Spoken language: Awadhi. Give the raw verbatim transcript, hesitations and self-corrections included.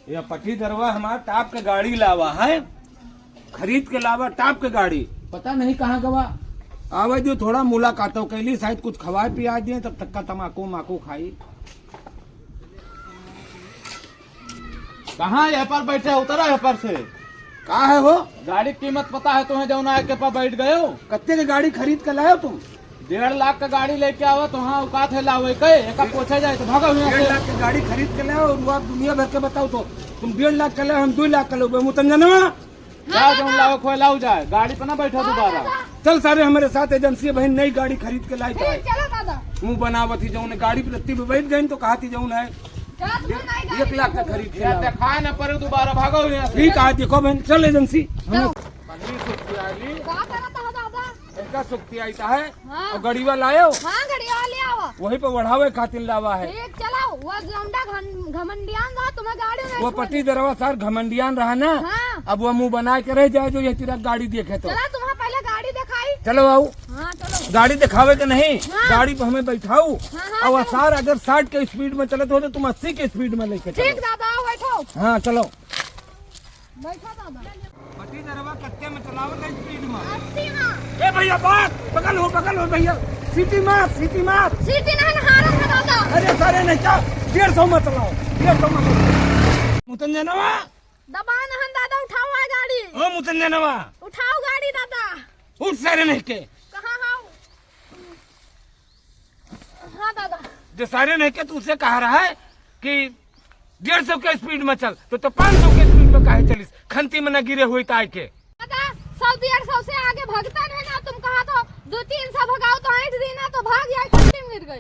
या पटीदरवा हमार टाप के गाड़ी लावा है, खरीद के लावा टाप के गाड़ी। पता नहीं कहाँ गवा। आवे जो थोड़ा मुलाकात हो कैली, शायद कुछ खवाए पियाए दिए, तब तक का तमाकू माकू खाई। कहाँ यहाँ पर बैठे, उतरा यहाँ पर से। का है हो? गाड़ी की कीमत पता है तुम्हें, जौन आए के पर बैठ गए हो? कत्ते के गाड़ी खरीद के लाए हो तुम? डेढ़ लाख का गाड़ी लेके आवा तो हाँ औकात है लावे के, एका पूछे जाए तो भागो यहाँ डेढ़ से। लाख के गाड़ी खरीद के लाओ और वो आप दुनिया भर के बताओ तो, तुम डेढ़ लाख के लाओ, हम दो लाख के लाओ, मुतंजनवा। जा, जौन लावे खोए लाओ जाए, गाड़ी पे ना बैठो दोबारा। चल सारे हमारे साथ, एजेंसी बहन नई गाड़ी खरीद के लाई तो ठीक, है। चलो दादा। मुँह बनावत ही जौन गाड़ी पे रत्ती पे बैठ गए तो कहा थी जौन है चलो, तुम्हें नई गाड़ी एक लाख का खरीद के ये लाओ। दिखाए ना पड़े दोबारा, भागो यहाँ से। ठीक है, देखो बहन, चल एजेंसी। चलो। बड़ी सुस्ती आली। का करत हो दादा? एका सुक्ति आइता है। हाँ। और गड़ीवा लायो? हाँ, गड़ीवा ले आवा। वही पे बढ़ावे खातिर लावा है। ठीक, चलाओ। वो लौंडा घन-, घमंडियान रहा, तुम्हें गाड़ी नहीं वो छोड़ी। पट्टी दरवा सार घमंडियान रहा ना। हाँ। अब वो मुँह बनाए के रह जाए जो ये तेरा गाड़ी देखे तो। चला, तुम्हें पहले गाड़ी दिखाई। चलो आओ। हाँ, चलो। गाड़ी दिखावे के नहीं, हाँ। गाड़ी पे हमें बैठाओ। हाँ, हाँ, और चलो। सार अगर साठ के स्पीड में चलत हो तो तुम अस्सी के स्पीड में लेके चलो। ठीक दादा, आओ बैठो। हाँ, चलो। बैठा दादा। पट्टी दरवा कत्ते में चलावत है स्पीड में? अस्सी में। ए भैया बात, बगल हो, बगल हो भैया। सीटी मार, सीटी मार। सीटी नहीं, हारन है दादा। अरे सारे नहीं क्या, डेढ़ सौ में चलाओ, डेढ़ सौ में चलाओ। मुतंजनवा। दबा नहन दादा, उठाओ आ गाड़ी। ओ मुतंजनवा। उठाओ गाड़ी दादा। उठ सारे नहीं के। कहाँ हाउ? हाँ दादा। जे सारे नहीं के तू उसे कहा रहा है कि डेढ़ सौ के स्पीड में चल, तो, तो पाँच सौ के स्पीड में काहे चलिस? खंती में ना गिरे हुई ताई के। दादा, सौ डेढ़ सौ से आगे भगता नहीं ना, तुम कहा तो दो तीन सौ भगाओ तो ऐंठ दी ना, तो भाग जाए, खंती में गिर गई।